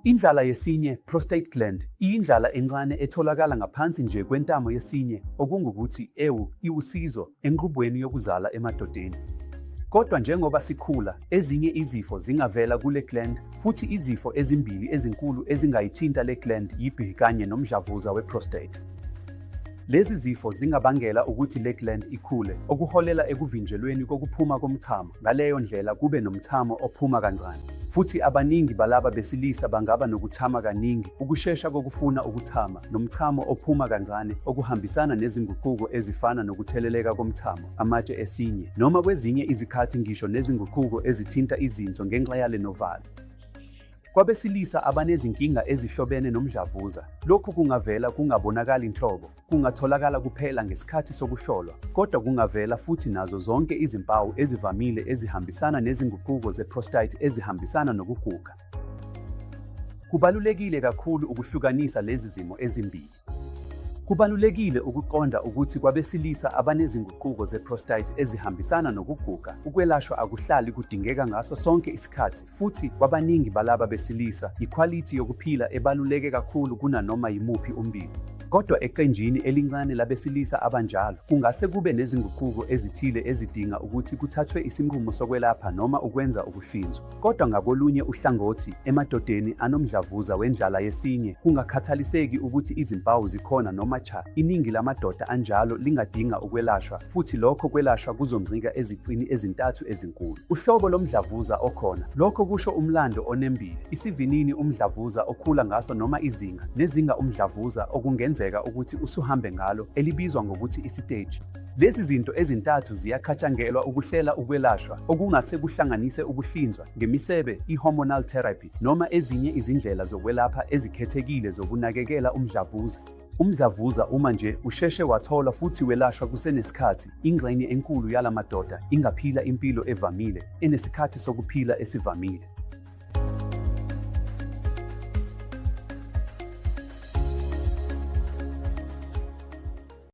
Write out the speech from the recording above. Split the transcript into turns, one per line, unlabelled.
Indlala yesinye, prostate gland, iyindlala encane etholakala ngaphansi nje kwentamo yesinye, okungukuthi, ewu, iwusizo enqubweni yokuzala emadodeni. Kodwa njengoba sikhula, ezinye izifo zingavela kule gland, futhi izifo ezimbili ezinkulu ezingayithinta le gland yi-B kanye nomdlavuza we-prostate. Lezi zifo zingabangela ukuthi le gland ikhule, okuholela ekuvinjelweni kokuphuma komchamo, ngaleyo ndlela kube nomchamo ophuma kancane. Futhi abaningi balaba besilisa bangaba nokuchama kaningi, ukushesha kokufuna ukuchama, nomchamo ophuma kancane okuhambisana nezinguquko ezifana nokutheleleka komchamo, amatshe esinye, noma kwezinye izikhathi ngisho nezinguquko ezithinta izinso ngenxa yale novalo. Kwabesilisa abanezinkinga ezihlobene nomdlavuza, lokhu kungavela kungabonakali nhlobo, kungatholakala kuphela ngesikhathi sokuhlolwa, kodwa kungavela futhi nazo zonke izimpawu ezivamile ezihambisana nezinguquko ze-prostate ezihambisana nokuguga. Kubalulekile kakhulu ukuhlukanisa lezi zimo ezimbili. Kubalulekile ukuqonda ukuthi kwabesilisa abanezinguquko ze-prostate ezihambisana nokuguga, ukwelashwa akuhlali kudingeka ngaso sonke isikhathi, futhi kwabaningi balaba besilisa, yikhwalithi yokuphila ebaluleke kakhulu kunanoma yimuphi umbiko. Kodwa eqenjini elincane labesilisa abanjalo, kungase kube nezinguquko ezithile ezidinga ukuthi kuthathwe isinqumo sokwelapha noma ukwenza ukuhlinzwa. Kodwa ngakolunye uhlangothi, emadodeni anomdlavuza wendlala yesinye, kungakhathaliseki ukuthi izimpawu zikhona noma cha, iningi lamadoda anjalo lingadinga ukwelashwa, futhi lokho kwelashwa kuzoncika ezicini ezintathu ezinkulu. Uhlobo lomdlavuza okhona, lokho kusho umlando onembile, isivinini umdlavuza okhula ngaso noma izinga, nezinga umdlavuza okungenzeka ukuthi usuhambe ngalo, elibizwa ngokuthi isiteji. Lezi zinto ezintathu ziyakhatshangelwa ukuhlela ukwelashwa, okungase kuhlanganise ukuhlinzwa ngemisebe, i-hormonal therapy, noma ezinye izindlela zokwelapha ezikhethekile zokunakekela umdlavuza. Umdlavuza uma nje usheshe watholwa futhi welashwa kusenesikhathi, ingxenye enkulu yala madoda ingaphila impilo evamile, enesikhathi sokuphila esivamile.